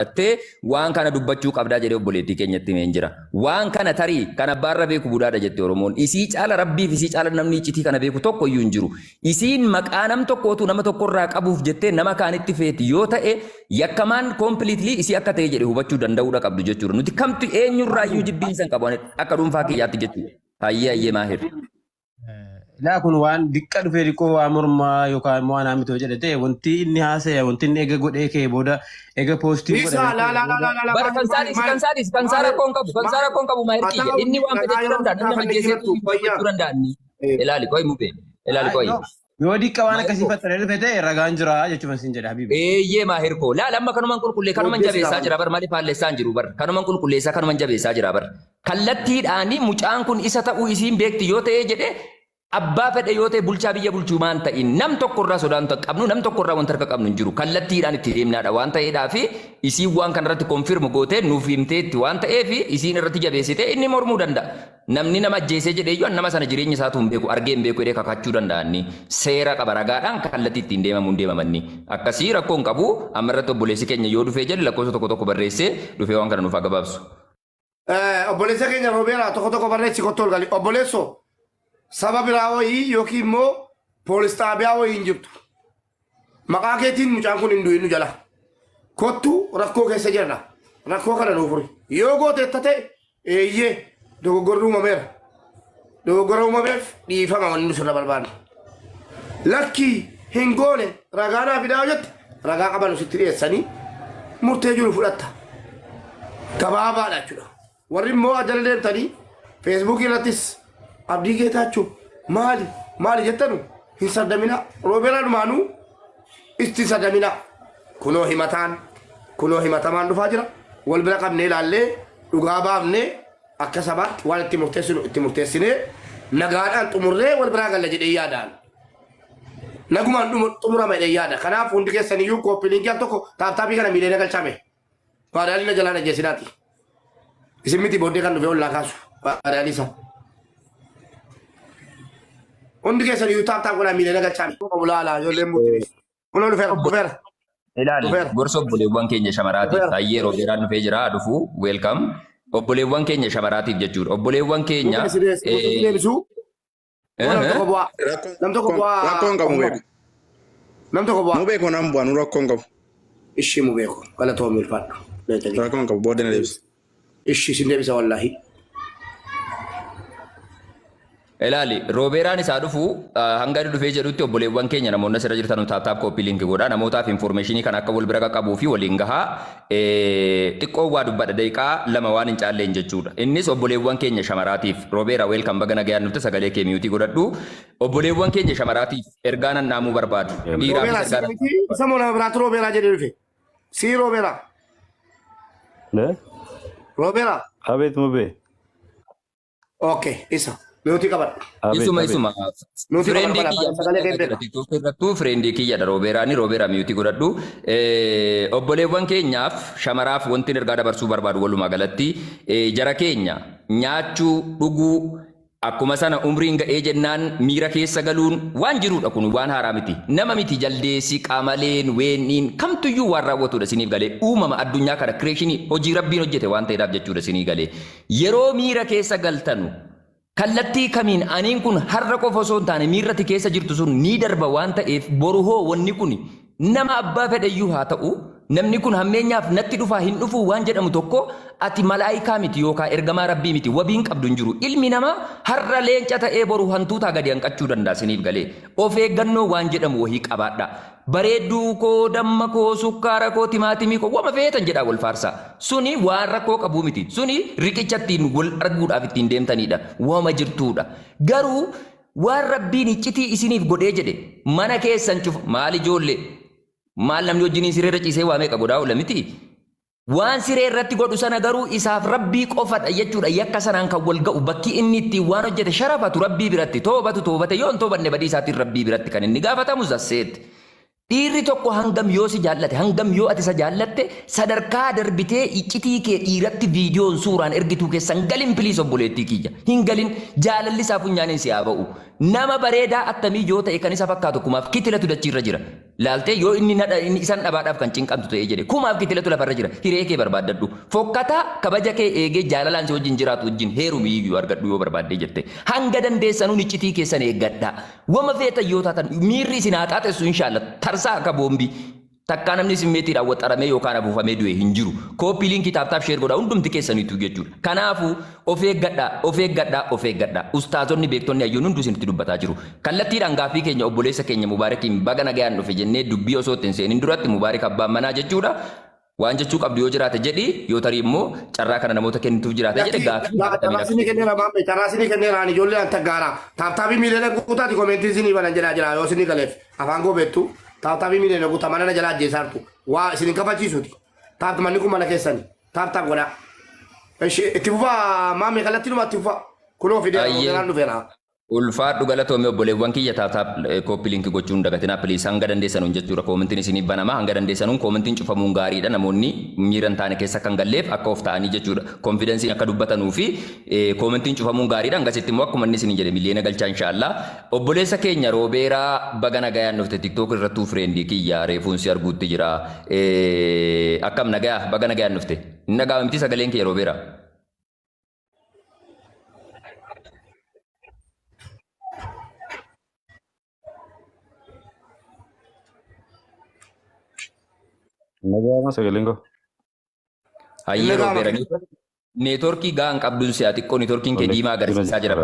Fudhattee waan kana dubbachuu qabdaa jedhee obboleettii keenyatti himeen jira. Waan kana tarii kan abbaarra beeku budaadha jette Oromoon. Isii caala Rabbiif isii caala namni iccitii kana beeku tokko iyyuu hin jiru. Isiin maqaa nam tokkootu nama tokkorraa qabuuf jettee nama kaanitti feeti yoo ta'e yakkamaan completely isii akka ta'e jedhe hubachuu danda'uudha qabdu jechuudha. Nuti kamtu eenyurraa iyyuu jibbiinsa hin qabu ani akka dhuunfaa kiyyaatti jechuudha. Hayyee hayyee maahir. Ilaa kun waan diqqa dhufee diqqoo waa mormaa yookaan immoo anaa miti yoo jedhe ta'e wanti inni haasa'e wanti inni ega godhee ka'e booda ega poostii Dhiisaa godhamee laa ka'e laa laa booda laa laa Bara maahir kan maahir isaa dhiisi kan maahir isaa dhiisi kan isaa maahir rakkoo hin qabu kan isaa maahir rakkoo hin qabu maahir mataa kiyya inni waan fedhe dhagaa jechuu yeroo danda'a namni nama gaafanne ajjeesee himattu fayyaa. dubbachuu danda'a inni. Ilaali qoyi mubee ilaali Ay, qoyi. no. Yoo diqqa waan Maahir akkasii koo. faxaree dhufe ta'e ragaan jira jechuun sin jedha habibi. Eeyyee maahir koo laal amma kanuman qulqullee kanuman Booddee si jabeessaa gaafanna. jira bar malee faallessaa hin jiru bar kanuman qulqulleessaa kanuman jabeessaa jira bar kallattiidhaani mucaan kun isa ta'uu isiin beekti yoo ta'ee jedhe abbaa fedhe yoo ta'e bulchaa biyya bulchuu maan ta'in nam tokko irraa sodaan qabnu nam tokko irraa wanta harka qabnu hin jiru kallattiidhaan itti deemnaadha waan ta'eedhaa fi isiin waan kanarratti konfirm gootee nuuf himteetti waan ta'eef isiin irratti jabeessitee inni mormuu danda'a. Namni nama ajjeesee jedhee iyyuu nama sana jireenya isaatu hin beeku argee hin beeku jedhee kakachuu danda'a inni seera qaba ragaadhaan kallattii ittiin deemamu hin deemamanni akkasii rakkoo hin qabu amma irratti obboleessi keenya yoo dhufee jedhe lakkoofsa tokko tokko barreessee dhufee waan kana nuuf haa gabaabsu. Obboleessa keenya Roobeeraa tokko tokko barreessi kottu ol gali. Obboleessoo saba biraa wayii yookiin immoo poolis xaabiyaa wayii hin jirtu. Maqaa keetiin mucaan kun hin du'in nu jala. Kottu rakkoo keessa jirra. Rakkoo kana nuu furi. Yoo gooteetta ta'e eeyyee dogoggorri uumameera. Dogoggora uumameef dhiifama wanni nu sirra barbaannu. Lakkii hin goone ragaa naa fidaa yoo jette ragaa qabanu sitti dhiyeessanii murtee jiru fudhatta. Gabaabaadha jechuudha. Warri immoo ajala deemtanii feesbuukii irrattis Abdii Geetaachoo maali maali jettanu hin sardaminaa. Roobeeraa dhumaanuu itti sardaminaa. Kunoo himataan kunoo himatamaan dhufaa jira. Wal bira qabnee ilaallee dhugaa baafnee akka sabaatti waan itti murteessinu itti murteessinee nagaadhaan xumurree wal biraa galla jedhee yaadaan. Nagumaan xumurama jedhee yaada. Kanaaf hundi keessan iyyuu kooppiliinkii al tokko taaptaapii kana miilee galchame. Faadaalii na jalaan ajjeesinaati. Isin miti booddee kan dhufee ollaa kaasu. Faadaalii isaa. Hundi keessan iyyuu taaptaap godhaa miilee galchame. Bulaalaa ijoolleen murtii. Kunoo dhufeera dhufeera. Ilaali Dhufeera. gorsa obboleewwan keenya shamaraatiif Dhufeera. hayyee roobeeraan dhufee jira haa dhufu welcome obboleewwan keenya shamaraatiif jechuudha obboleewwan keenya Mukni si deebisuu. Nam tokko bu'aa. Nam tokko bu'aa. Rakkoon qabu Ofuma. beeku. Nam tokko bu'aa. Mu beeku nan bu'a nu rakkoon qabu. Ishii mu beeku. Galatoomii ulfaadhu. Beektanii. Rakkoon qabu booda na deebisa. Ishii sin deebisa wallaahi. Ilaali, Roobeeraan isaa dhufu hanga inni dhufee jedhutti obboleewwan keenya namoonni asirra jirtan taap taap kooppii liinki godhaa namootaaf infoormeeshinii kan akka wal bira qaqqabuu fi waliin gahaa xiqqoo waa dubbadha daqiiqaa 2 waan hin caalleen jechuudha. Innis obboleewwan keenya shamaraatiif Roobeera weelkam baga nagayaan dhufte sagalee kee miyuutii godhadhu. Obboleewwan keenya shamaraatiif ergaa nan dhaamuu barbaadu. Dhiiraafis Roobeeraa ergaa sii nan miti dhaamuu barbaadu. isa moo nama biraatu Roobeeraa jedhee dhufe. Sii Roobeeraa. Ne? Roobeeraa. Abeet mubee. Okay, isa. Nuti qabadhu. Abeet Isuma abeet. isuma Nuti qabadhu fireendii kana kiyya afaan sagalee kee jira beeka. TikTok irrattuu fireendii kiyyadha Roobeeraani Roobeera miyuutii godhadhu. Obboleewwan keenyaaf shamaraaf wanti ergaa dabarsuu barbaadu walumaa galatti jara keenya nyaachuu dhuguu akkuma sana umriin ga'ee jennaan miira keessa galuun waan jiruudha kun waan haaraa miti. Nama miti jaldeessi qamaleen weenniin kamtuyyuu waan raawwatudha isiniif galee uumama addunyaa kana kireeshinii hojii rabbiin hojjete waan ta'eedhaaf jechuudha isinii galee. Yeroo miira keessa galtanu kallattii kamiin aniin kun har'a qofa osoo hin taane miirri ati keessa jirtu sun ni darba waan ta'eef boru hoo wanni kun nama abbaa fedheyyuu haa ta'u namni kun hammeenyaaf natti dhufaa hin dhufuu waan jedhamu tokko ati malaayikaa miti yookaa ergamaa rabbii miti wabiin qabdu hin jiru ilmi namaa har'a leenca ta'ee boru hantuutaa gadi hanqachuu danda'a siniif galee of eeggannoo waan jedhamu wahii qabaadhaa Bareedduu koo, damma koo, sukkaara koo, timaatimii koo, wama feetan jedhaa wal faarsaa. Suni waan rakkoo qabuu miti. Suni riqicha ittiin wal arguudhaaf ittiin deemtaniidha. Wama jirtuudha. Garuu waan Rabbiin iccitii isiniif godhee jedhe mana keessan cufa maal ijoollee maal namni wajjiniin sireerra ciisee waa meeqa godhaa oola miti. Waan siree irratti godhu sana garuu isaaf Rabbii qofadha jechuudha yakka sanaan kan wal ga'u bakki inni ittiin waan hojjete sharafatu Rabbii biratti toobatu toobate yoo hin toobanne badii isaatiin Rabbii biratti kan inni gaafatamu zasseet. Dhiirri tokko hangam yoo si jaallate hangam yoo ati isa jaallatte sadarkaa darbitee iccitii kee dhiiratti viidiyoon suuraan ergituu keessa hin galin please obboleettii kiyya hin galin jaalalli isaa funyaaniin si haa ba'u. Nama bareedaa attamii yoo ta'e kan isa fakkaatu kumaaf kitilatu dachiirra jira. Laaltee yoo inni nadha inni isan dhabaadhaaf kan cinqamtu ta'ee jedhe kumaaf kitilatu lafarra jira hiree kee barbaaddadhu fokkataa kabaja kee eegee jaalalaan si wajjin jiraatu wajjin heerumi iyyuu argadhu yoo barbaaddee jette hanga dandeessanuun iccitii keessan eeggadha wama feetan yoo taatan miirri isin haa xaaxessu inshaalla tarsaa akka boombii takkaa namni simmeetiidhaan waxxaramee yookaan afuufamee du'e hin jiru. Copy link tap tap share godhaa hundumti keessaniitu jechuudha. Kanaafuu of eeggadhaa, of eeggadhaa, of eeggadhaa. Ustaazonni beektonni hayyoonni hunduu isinitti dubbataa jiru. Kallattiidhaan gaaffii keenya obboleessa keenya Mubaarakiin baga nagayaan dhufe jennee dubbii osoo itti hin seenin duratti Mubaarik abbaan manaa jechuudha. Waan jechuu qabdu yoo jiraate jedhi, yoo tarii immoo carraa kana namoota kennituuf jiraate jedhe Lakki gaaffii haala carraa kamiin sinii akka kenneera maamme carraa sinii kenneera ani ijoollee an taggaara tap tapii miiliyoona guutaati koomeentiin sinii banan jedhaa jira yoo sinii galeef afaan koo beektu tap tapii miiliyoona guutaa mana na jalaa ajjeesaartu waa isin hin kafachiisuti tap manni kun mana keessani tap tap godhaa. Ishi itti fufaa maamme kallattiidhuma itti fufaa kunoo fideera Ayyee. rooberaan dhufeera. Ulfaadhu galatoomi obboleewwan kiyya tap tap copy link gochuu hin dagatinaa please hanga dandeessanuun jechuudha koomentiin isiniif banama hanga dandeessanuun koomentiin cufamuun gaariidha namoonni miira hin taane keessa akka hin galleef akka of ta'anii jechuudha konfidensiin akka dubbatanuu fi koomentiin cufamuun gaariidha hangasitti immoo akkuma inni isiniin jedhe miliyoona galchaa inshaallah obboleessa keenya roobeeraa baga nagayaan dhufte tiktok irrattuu fireendii kiyya reefuun si arguutti jira akkam nagaya baga nagayaan dhufte hin dhaga'ama miti sagaleen kee roobeeraa. Nagaama sagaleen koo. Hayyee Inni gaama. Roobeera neetworkii gahaan qabduun si'a xiqqoo neetworkiin kee diimaa agarsiisaa jira.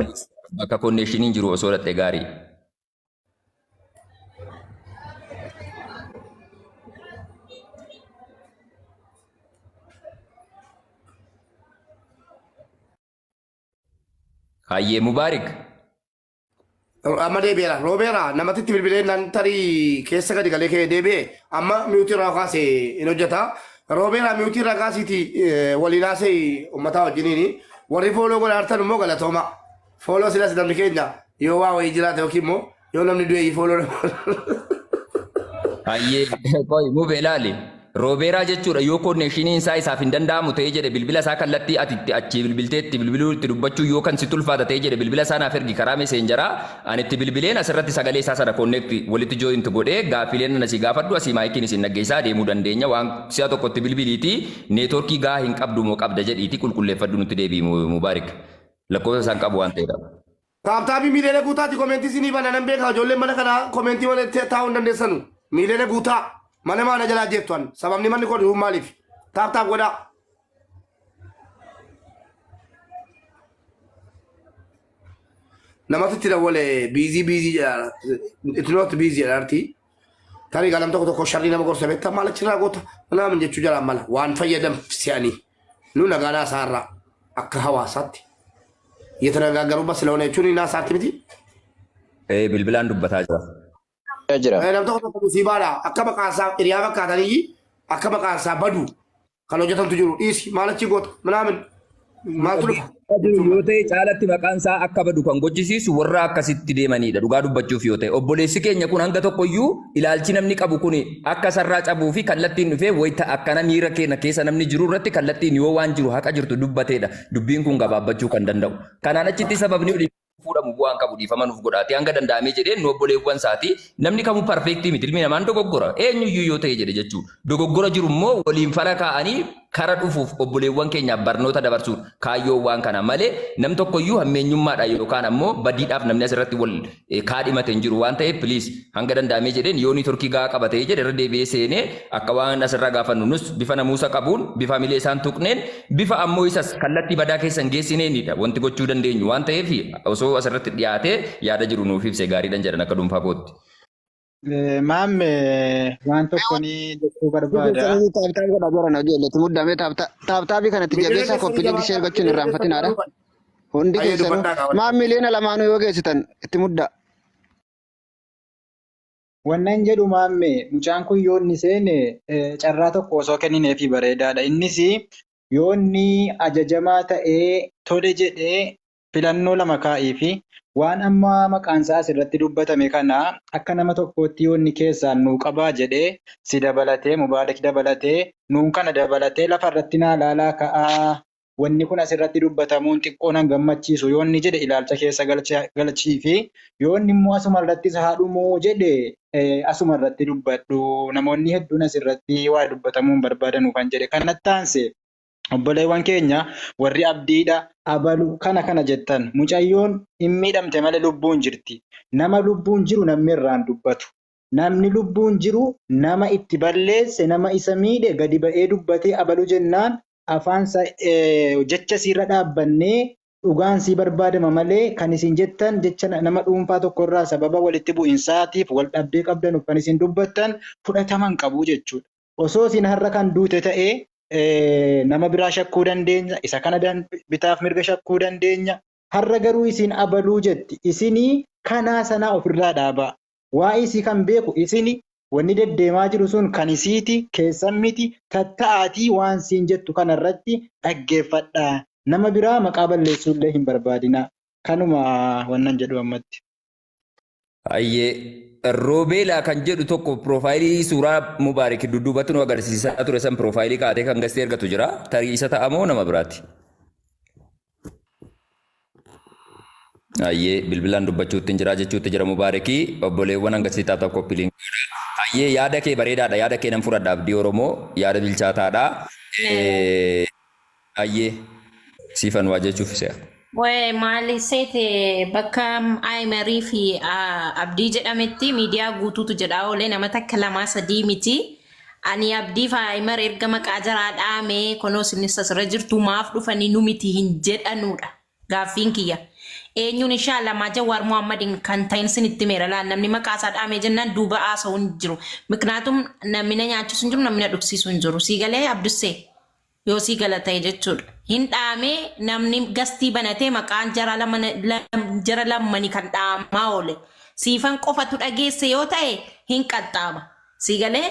Bakka konneeshiniin jiru osoo dhatte gaarii. Hayyee Mubaarik. Amma deebi'eera. Roobeera namatti itti bilbilee naan tarii keessa gadi galee ka'ee deebi'e amma miyuutii irraa kaase hin hojjeta. Roobeera miyuutii irraa kaasiiti waliin haasa'e uummataa wajjiniini. Warri fooloo godhaa jirtan immoo galatooma. Fooloo silas namni keenya yoo waa wayii jiraate yookiin immoo yoo namni du'e fooloo Hayyee qoy mube ilaali. Roobeeraa jechuudha yoo konneeshiniin isaa isaaf hin danda'amu ta'ee jedhe bilbila isaa kallattii ati itti achii bilbiltee itti bilbiluu itti dubbachuu yoo kan sitti ulfaata ta'ee jedhe bilbila isaa naaf ergi karaa meseenjaraa ani itti bilbileen asirratti sagalee isaa sana connect walitti joint godhee gaaffiileen ana si gaafadhu asii maayikiin isin dhaggeessaa adeemuu dandeenya waan si'a tokko itti bilbiliitii neetworkii gahaa hin qabdu moo qabda jedhiitii qulqulleeffadhu nutti deebi'i Mubaarik lakkoofsa isaan qabu waan ta'eedha. Tap tapii miiliyoona guutaati koomeentii isinii bana nan beeka ijoolleen mana kanaa koomeentii malee taa'uu hin dandeessanu. Miiliyoona guutaa mana maana jalaa jeettu an sababni manni koo dhufuun maaliif tap tap godhaa. Namatti itti dawwale busy busy jedha it's not busy jedha artii. Tarii galam tokko tokko sharrii nama gorsa beektaa maal achirraa goota naamin jechuu jalaan mala waan fayyadam se'anii nu nagaan haasaarraa akka hawaasaatti እየተነጋገሩበት ስለሆነ jechuun hin haasaarti miti. Bilbilaan dubbataa jira. Jira. Nam tokko tokko musiibaadha akka maqaan isaa hiriyaa fakkaatanii akka maqaan isaa badu kan hojjetantu jiru dhiisi maal achi goota minaamin maaltu dhufa. Jiru yoo ta'e caalatti maqaan isaa akka badu kan gochisiisu warra akkasitti deemanidha. Dhugaa dubbachuuf yoo ta'e obboleessi keenya kun hanga tokkoyyuu ilaalchi namni qabu kun akka sarraa cabuu fi kallattiin dhufee wayita akkana miira keenya keessa namni jiru irratti kallattiin yoo waan jiru haqa jirtu dubbateedha. Dubbiin kun gabaabbachuu kan danda'u. Kanaan achitti sababni olii fuudhamu bu'aan qabu dhiifama nuuf godhaati hanga danda'amee jedhee nu obboleewwan isaati namni kamuu perfect miti ilmi namaan dogoggora eenyuyyuu yoo ta'e jedhe jechuudha. Dogoggora jiru immoo waliin fala kaa'anii kara dhufuuf obboleewwan keenyaaf barnoota dabarsuudha kaayyoo waan kana malee nam tokkoyyuu hammeenyummaadhaan yookaan ammoo badiidhaaf namni asirratti wal kaadhimate hin jiru waan ta'eef please hanga danda'amee jedheen yoo niitorkii gahaa qabatee jedhe irra deebi'ee seenee akka waan asirraa gaafannu nus bifa namuusa qabuun bifa milee isaan tuqneen bifa ammoo isas kallattii badaa keessa hin geessineenidha wanti gochuu dandeenyu waan ta'eef osoo asirratti dhiyaatee yaada jiru nuuf ibse gaariidhan jedhan akka dhuunfaa kootti. Maamme waan tokko ni jechuu barbaada. Tap tap godhaa jiran ijoolleetti muddamee tap tapii kanatti jabeessaa copy link share gochuun irraanfatinaadha. Hundi Ayyee keessanuu dubbadhaa qaawwan. maan miliyoona lamaanuu yoo geessitan itti muddaa. Wannan jedhu maamme mucaan kun yoo inni seene carraa tokko osoo kennineefii bareedaadha. Innis yoo inni ajajamaa ta'ee tole jedhee filannoo lama kaa'iifi waan amma maqaan isaa asirratti dubbatame kana akka nama tokkootti yoo inni keessaan nuu qabaa jedhee si dabalatee Mubaarik dabalatee nuun kana dabalatee lafa irratti naa laalaa ka'aa wanni kun asirratti dubbatamuun xiqqoo nan gammachiisu yoo inni jedhe ilaalcha keessa galchiifi yoo inni immoo asuma irrattis haa dhumuu jedhe Asuma irratti dubbadhu. Namoonni hedduun asirratti waa dubbatamuu hin barbaadanuufan jedhe. Kanatti aansee obboleewwan keenya warri abdiidha abalu kana kana jettan mucayyoon hin miidhamte malee lubbuun jirti. Nama lubbuun jiru namni irraan dubbatu. Namni lubbuun jiru nama itti balleesse nama isa miidhe gadi ba'ee dubbatee abalu jennaan afaan jecha siirra dhaabbannee dhugaan sii barbaadama malee kan isin jettan jecha nama dhuunfaa tokkorraa sababa walitti bu'insaatiif wal dhabdee qabdanuuf kan isin dubbattan fudhatama hin qabu jechuudha. Osoo isin har'a kan duute ta'ee nama biraa shakkuu dandeenya, isa kana bitaaf mirga shakkuu dandeenya. Har'a garuu isin abaluu jetti. Isinii kanaa sanaa ofirraa dhaabaa. Waa'ee isii kan beeku isini, wanni deddeemaa jiru sun kan isiiti, keessan miti, tatta'aatii waan siin jettu kana irratti dhaggeeffadhaa. Nama biraa maqaa balleessuu illee hin barbaadinaa. Kanuma wannan jedhu ammatti. Hayyee. Roobeelaa kan jedhu tokko piroofaayilii suuraa Mubaarik dudduubatti nu agarsiisaa ture san piroofaayilii kaa'atee kan gastee ergatu jira. Tarii isa ta'a moo nama biraati? Hayyee bilbilaan dubbachuutti hin jira jechuutti jira Mubaariki. Obboleewwan hanga sitti taaptaap koppiliin. Hayyee yaada kee bareedaadha. Yaada kee nan fudhadha Abdii Oromoo. Yaada bilchaataadha. Hayyee siifan waa jechuuf se'a. Waa'ee maali seete bakka Ayimarii fi Abdii jedhametti miidiyaa guutuutu jedhaa oolee nama takka lamaa sadii miti. Ani Abdii fi Ayimar erga maqaa jaraa dhaamee kunoo isinis asirra jirtu maaf dhufanii nu miti hin jedhanuudha gaaffiin kiyya. Eenyuun inshaa Allah maa Jawaar Muhammadin kan ta'in sinitti himeera laal namni maqaa isaa dhaamee jennaan duuba haasa'u hin jiru. Miknaatum namni na nyaachisu hin jiru namni na dhugsiisu hin jiru. Sii galee Abdussee? Yoo sii gala ta'e jechuudha. Hin dhaamee namni gastii banatee maqaan jara jara lammani kan dhaamaa oole. Siifan qofatu dhageesse yoo ta'e hin qaxxaama. Sii galee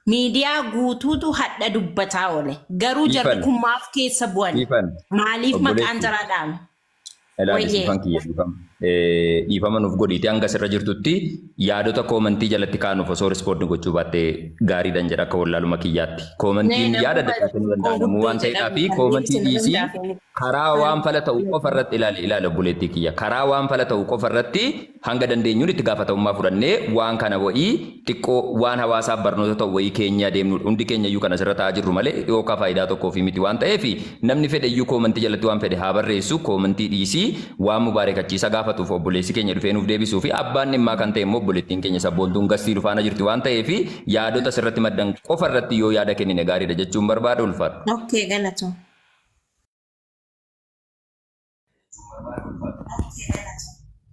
miidiyaa guutuutu hadha dubbataa oole. Garuu jarri Siifan. kun maaf keessa bu'an? Siifan. Maaliif maqaan Obboleetti. jaraa dhaame? Ilaali Wayyee. siifan kiyya dhiifama. Dhiifama nuuf godhiiti hanga sirra jirtutti yaadota koomantii jalatti kaanuuf osoo rispoordi gochuu baatte gaariidhan jedha akka wallaaluma kiyyaatti. Nee Koomantiin yaada namuma adda addaa kennuu danda'a xiqqoo namuu guddoo waan ta'eedhaa jedhamu fi kan koomantii deebise nama dhiisii hundaaf hin karaa waan fala ta'u qofa irratti ilaali ilaali obboleettii kiyya karaa waan fala ta'u qofa irratti hanga dandeenyuun itti gaafatamummaa fudhannee waan kana wa'ii xiqqoo waan hawaasaaf barnoota ta'u wa'ii keenyee adeemnuudha. Hundi keenya iyyuu kan asirra taa'aa jirru malee yookaa faayidaa tokkoofi miti waan ta'eef namni fedhe iyyuu koomantii jalatti waan fedhe haa barreessu koomantii dhiisii waan Mubaarik achiisa gaafatuuf obboleessi keenya dhufee nuuf deebisuu fi abbaan dhimmaa kan ta'e immoo obboleettiin keenya sabboontuun gastii nu faana jirti waan ta'eef yaadota asirratti maddan qofa irratti yoo yaada kennine gaariidha jechuun barbaada ulfaadhu. Okay, galatoo.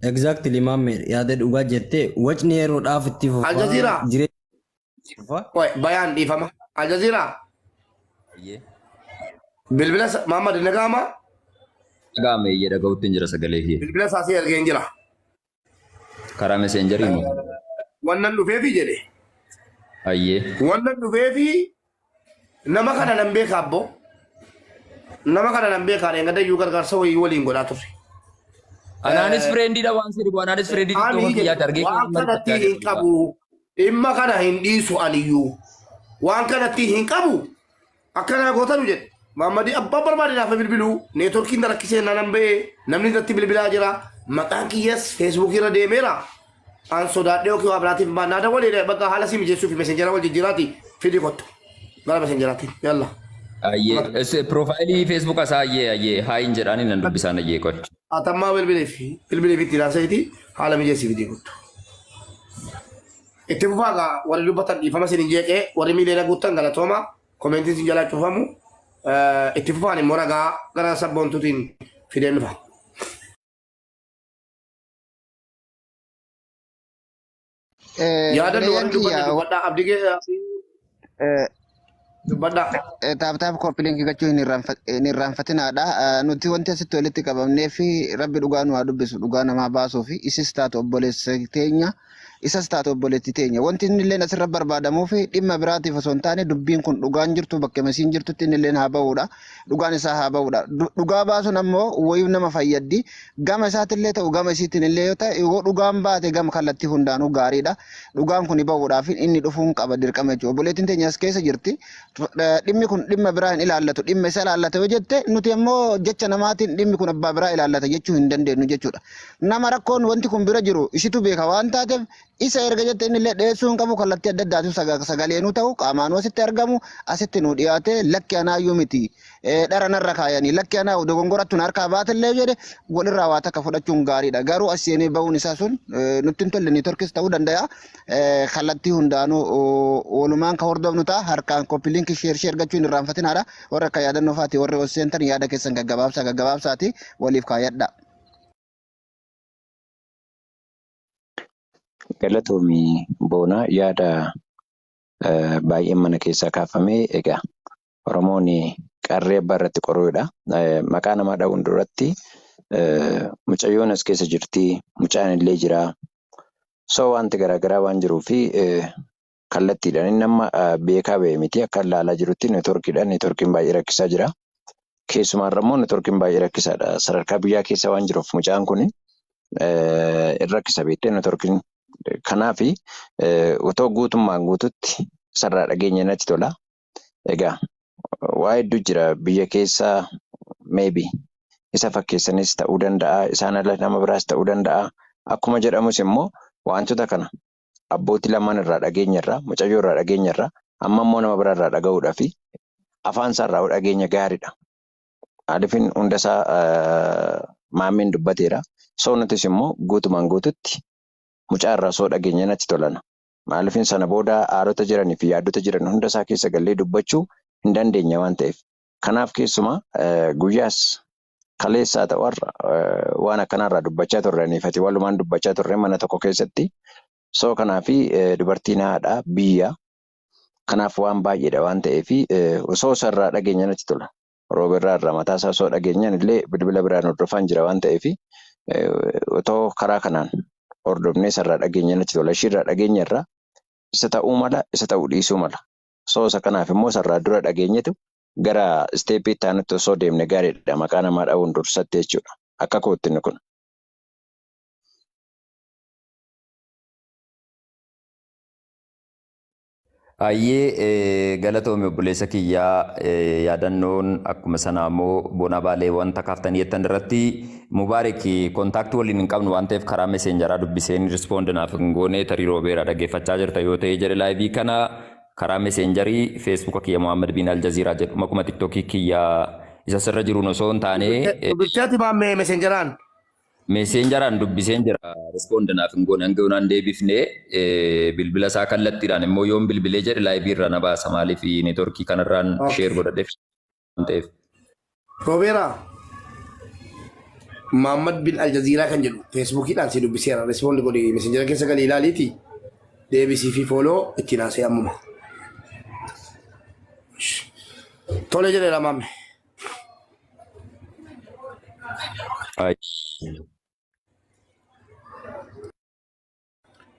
Exactly maammee yaada dhugaa jette wacni yeroodhaaf itti fufaa Aljazeera. jireenya itti fufaa. Qoy bayaan dhiifama. Aljazeera Ayyee. bilbila Muhammad nagaama Dhaga'ame eeyyee dhaga'utti hin jira sagalee kee. bilbila isaa si ergeen jira. Karaa meseenjarii moo? Wannan dhufeefi jedhe. Ayyee. Wannan dhufeefi nama kana nan beeka abbo. Nama kana nan beeka dheengadda iyyuu gargaarsa wayii waliin godhaa turre. Anaanis fireendiidha waan si dhibu anaanis fireendii Ani TikTok kiyyaatti argee waan keessa kanatti mari'achaa hin jira dhugaa. qabu. Dhimma kana hin dhiisu aniyyuu. Waan kanatti hin qabu. Akkanaa gootanu jedhe. Maammadii abbaan barbaade naaf bilbiluu neetworkiin na rakkisee nanan ba'ee namni irratti bilbilaa jira. Maqaan kiyyas feesbuukii irra deemeera. An sodaadhee yookiin waa biraatiif naa dawwalee bakka haala si mijeessuu fi meseenjera wal jijjiiraati fidii kottu. Gara meseenjeraatti yalla. Ayyee piroofaayilii feesbuuka isaa ayyee ayyee haayin jedhaanii nan dubbisaan ayyee qoy. Atammaa bilbileef bilbileef itti ilaalseeti haala mijeessii fidii kottu. Itti fufaa gaa warri dubbatan dhiifama isin hin jeeqee warri miiliyoona guuttan galatooma komentiin isin jalaa cufamu itti fufaan immoo ragaa gara sabboontuutiin fideen dhufa. Yaadannu Obboleeyyan warri dubbanne kiyya dubbadhaa abdii kee dubbadhaa. taaptaap koppiliinkii gochuu hin irraanfatinaadha. Nuti wanti asitti walitti qabamnee fi rabbi dhugaa nu haa dubbisu dhugaa namaa baasuu fi isis taatu obboleessa teenya isas taatu obboleetti teenya. Wanti inni illeen asirra barbaadamuu fi dhimma biraatiif osoo hin taane dubbiin kun dhugaan jirtu bakka masiin jirtutti inni illeen haa ba'uudha. Dhugaan isaa haa ba'uudha. Dhugaa baasuun ammoo wayiif nama fayyaddi. Gama isaatillee ta'u gama isiitiin illee yoo ta'e yoo dhugaan baate gama kallattii hundaanuu gaariidha. Dhugaan kun ba'uudhaaf inni dhufuun qaba dirqama jechuudha. Obboleettiin teenya as keessa jirti. Dhimmi kun dhimma biraa hin ilaallatu. Dhimma isa ilaallata yoo jette nuti ammoo jecha namaatiin dhimmi kun abbaa biraa ilaallata jechuu hin dandeenyu jechuudha. Nama rakkoon wanti kun bira jiru isitu beeka waan taateef Isa erga jette inni illee dheessuu hin qabu kallattii adda addaatiin sagaleenuu ta'u qaamaanuu asitti argamu asitti nu dhiyaate lakki anaayyuu miti dhara narra kaayanii lakki anaa dogongorattu na harkaa baatellee jedhe walirraa waa takka fudhachuun gaariidha. Garuu as seenee bahuun isaa sun nutti hin tolle niitorkis ta'uu danda'a. Kallattii hundaanuu walumaan ka hordofnu ta'a harkaan copy link share share gochuu hin irraanfatinaadha. Warra akka yaadannoo faati warri ol seentan yaada keessan gaggabaabsaa gaggabaabsaati waliif kaayadha. Galatoomi Boonaa yaada baay'een mana keessaa kaafamee egaa Oromoon qarree abbaa irratti qoruudha. Maqaa namaa dha'uun duratti mucayyoon as keessa jirti, mucaan illee jira. So wanti garaagaraa waan jiruu fi kallattiidhaan inni amma beekaa ba'e miti akka ilaalaa jirutti neetworkiidhaan neetworkiin baay'ee rakkisaa jira. Keessumaarra immoo neetworkiin baay'ee rakkisaadha. Sadarkaa biyyaa keessa waan jiruuf mucaan kun hin rakkisa beektee neetworkiin. Kanaaf otoo guutummaan guututti sarara dhageenya natti tola. Egaa waa hedduu jira biyya keessa maybe isa fakkeessanis ta'uu danda'a isaan ala nama biraas ta'uu danda'a. Akkuma jedhamus immoo wantoota kana abbootii lamaan irraa dhageenya irraa mucayyoo irraa dhageenya irraa amma immoo nama biraa irraa dhaga'uudhaa fi afaan isaa irraa dhageenya gaariidha. Maaliifin hunda isaa maammeen dubbateera. So nutis immoo guutumaan guututti mucaa irraa soo dhageenya natti tolana. Maaliifin sana booda haalota jiranii fi yaaddota jiran hunda isaa keessa gallee dubbachuu hin dandeenya waan ta'eef. Kanaaf keessumaa guyyaas kaleessaa ta'u har'a waan akkanarraa dubbachaa turraniif ati walumaan dubbachaa turre mana tokko keessatti. So kanaafi dubartiin haadha biyya. Kanaaf waan baay'eedha waan ta'eef osoo isarraa dhageenya natti tola. Rooberraa irraa mataa isaa osoo dhageenyaan illee bilbila biraan hordofaan jira waan ta'eef otoo karaa kanaan hordofnee isarraa dhageenya natti tola. Ishiirraa dhageenya irraa isa ta'uu mala isa ta'uu dhiisuu mala. So isa kanaaf immoo isarraa dura dhageenyetu gara isteeppii itti aanutti osoo deemne gaariidha. Maqaa namaa dha'uun dursatti jechuudha. Akka kootti inni kun. Ayyee galatoomi obboleessa kiyyaa yaadannoon akkuma sanaa immoo Boonaa Baalee wanta kaaftanii jettan irratti Mubaarik kontaaktii waliin hin qabnu waan ta'eef karaa meseenjaraa dubbiseen rispoond naaf hin goone tarii roobeera dhaggeeffachaa jirta yoo ta'e jedhe laayivii kana karaa meseenjarii feesbuuka kiyya Muhammad bin Aljaziiraa jedhu makuma tiktookii kiyya isa sirra jiruun osoo hin taane Dubbifteeti maammee meseenjaraan. Messengeraan dubbiseen jira. Respond naaf hin goone hanga yoonaan deebifne bilbila isaa kallattiidhaan immoo yoon bilbilee jedhe laayivii irraa na baasa maaliif neetworkii kanarraan sheer godhadheef waan ta'eef. Roobeeraa Muhammad bin Aljaziiraa kan jedhu feesbuukiidhaan si dubbiseera. Respond godhi messenjera keessa galii ilaaliiti deebisii fi fooloo ittiin haasa'e ammuma. Tole jedheera maamme. Ay.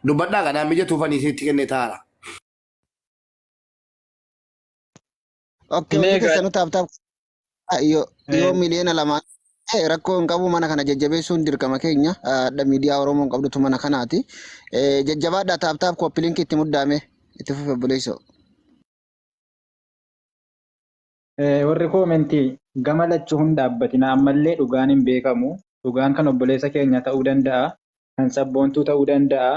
Dubbadhaa kanaan mijatuufanii isinitti kennee taa'aara. Okay, Mee hundi egaa keessanuu taap taap yoo yoo 2,000,000 rakkoo hin qabu mana kana jajjabeessuun dirqama keenya adda miidiyaa Oromoon qabdutu mana kanaati. Jajjabaadhaa taap taap kooppi linkii itti muddaame itti fufe obboleessoo. Warri koomentii gama lachuu hin dhaabbatina ammallee dhugaan hin beekamu. Dhugaan kan obboleessa keenya ta'uu danda'a. Kan sabboontuu ta'uu danda'a.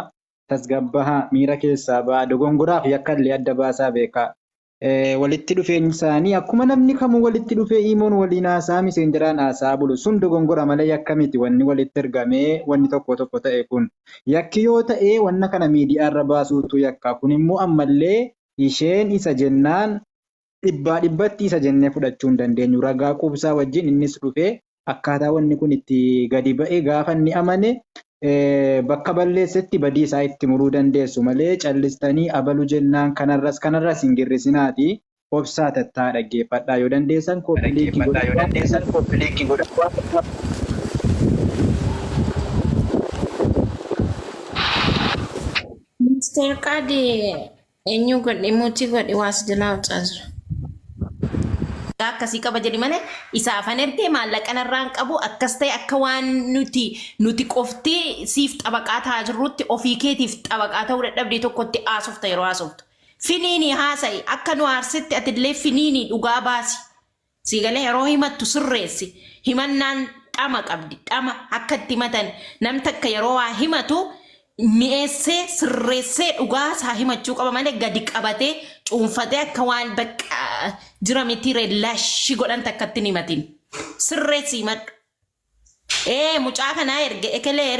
Tasgabbahaa miira keessaa ba'aa dogongoraaf yakka illee adda baasaa beekaa. Walitti dhufeenyi isaanii akkuma namni kamuu walitti dhufee iimoon waliin haasaa miseenjaraan haasaa bulu sun dogongora malee yakka miti wanni walitti ergamee wanni tokko tokko ta'e kun. Yakki yoo ta'e wanna kana miidiyaarra baasuutu yakka. Kun immoo ammallee isheen isa jennaan dhibbaa dhibbatti isa jennee fudhachuu hin dandeenyu. Ragaa quubsaa wajjin innis dhufee akkaataa wanni kun itti gadi ba'e gaafa inni amane bakka balleessetti badii isaa itti muruu dandeessu malee callistanii abalu jennaan kanarras kanarras hin girrisinaati. Obsaa tattaa dhaggeeffadhaa yoo dandeessan kooppi liinkii godhadhaa. Ministeer Qaadi Eenyu godhe muutii godhe waas jalaa hojjaa jira. Akkasii qaba jedhi malee isaafan ergee maallaqa narraa hin qabu akkas ta'e akka waan nuti nuti qofti siif xabaqaa ta'aa jirrutti ofii keetiif xabaqaa ta'uu dadhabdee tokkotti haasofta yeroo haasoftu. Finiinii haasa'i akka nu aarsitti atillee finiinii dhugaa baasi. Sii galee yeroo himattu sirreessi. Himannaan dhama qabdi. Dhama akka itti himatan nam takka yeroo waa himatu Mi'eessee sirreessee dhugaa isaa himachuu qaba malee gadi qabatee cuunfatee akka waan bakka jira miti laashii godhan takkatti hin himatin. Sirreessi himadhu. Ee, mucaa kanaa erge, ekelee erge.